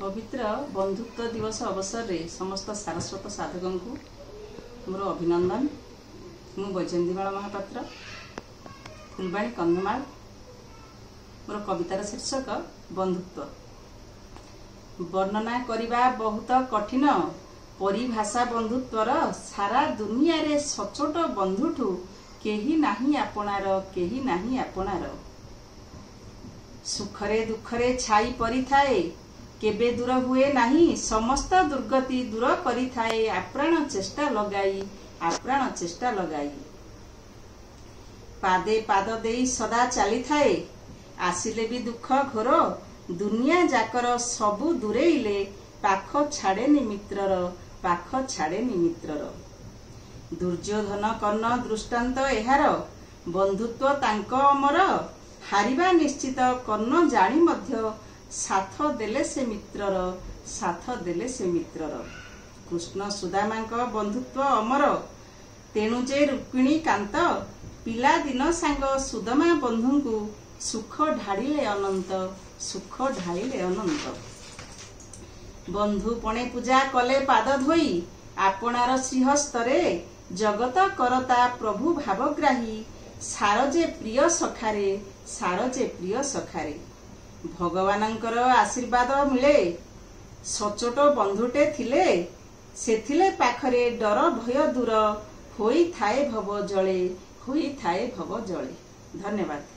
ପବିତ୍ର ବନ୍ଧୁତ୍ୱ ଦିବସ ଅବସରରେ ସମସ୍ତ ସାରସ୍ୱତ ସାଧକଙ୍କୁ ମୋର ଅଭିନନ୍ଦନ। ମୁଁ ବୈଜୟନ୍ତୀମାଳା ମହାପାତ୍ର, ଫୁଲବାଣୀ, କନ୍ଧମାଳ। ମୋର କବିତାର ଶୀର୍ଷକ ବନ୍ଧୁତ୍ୱ। ବର୍ଣ୍ଣନା କରିବା ବହୁତ କଠିନ ପରିଭାଷା ବନ୍ଧୁତ୍ୱର। ସାରା ଦୁନିଆରେ ସଚୋଟ ବନ୍ଧୁଠୁ କେହି ନାହିଁ ଆପଣାର, କେହି ନାହିଁ ଆପଣାର। ସୁଖରେ ଦୁଃଖରେ ଛାଇ ପରିଥାଏ, କେବେ ଦୂର ହୁଏ ନାହିଁ। ସମସ୍ତ ଦୁର୍ଗତି ଦୂର କରିଥାଏ ଆପ୍ରାଣ ଚେଷ୍ଟା ଲଗାଇ, ଆପ୍ରାଣ ଚେଷ୍ଟା ଲଗାଇ। ପାଦେ ପାଦ ଦେଇ ସଦା ଚାଲିଥାଏ, ଆସିଲେ ବି ଦୁଃଖ ଘୋର। ଦୁନିଆ ଯାକର ସବୁ ଦୂରେଇଲେ ପାଖ ଛାଡ଼େନି ମିତ୍ରର, ପାଖ ଛାଡ଼େନି ମିତ୍ରର। ଦୁର୍ଯ୍ୟୋଧନ କର୍ଣ୍ଣ ଦୃଷ୍ଟାନ୍ତ ଏହାର, ବନ୍ଧୁତ୍ୱ ତାଙ୍କ ଅମର। ହାରିବା ନିଶ୍ଚିତ କର୍ଣ୍ଣ ଜାଣି ମଧ୍ୟ ସାଥ ଦେଲେ ସେ ମିତ୍ରର, ସାଥ ଦେଲେ ସେ ମିତ୍ରର। କୃଷ୍ଣ ସୁଦାମାଙ୍କ ବନ୍ଧୁତ୍ୱ ଅମର, ତେଣୁ ଯେ ରୁକ୍ମିଣୀ କାନ୍ତ ପିଲାଦିନ ସାଙ୍ଗ ସୁଦମା ବନ୍ଧୁଙ୍କୁ ସୁଖ ଢାଳିଲେ ଅନନ୍ତ, ସୁଖ ଢାଳିଲେ ଅନନ୍ତ। ବନ୍ଧୁ ପଣେ ପୂଜା କଲେ ପାଦ ଧୋଇ ଆପଣାର ଶ୍ରୀହସ୍ତରେ। ଜଗତ କରତା ପ୍ରଭୁ ଭାବଗ୍ରାହୀ ସାର ଯେ ପ୍ରିୟ ସଖାରେ, ସାର ଯେ ପ୍ରିୟ ସଖାରେ। ଭଗବାନଙ୍କର ଆଶୀର୍ବାଦ ମିଳେ ସଚୋଟ ବନ୍ଧୁଟେ ଥିଲେ। ସେଥିଲେ ପାଖରେ ଡର ଭୟ ଦୂର ହୋଇଥାଏ ଭବ ଜଳେ, ହୋଇଥାଏ ଭବ ଜଳେ। ଧନ୍ୟବାଦ।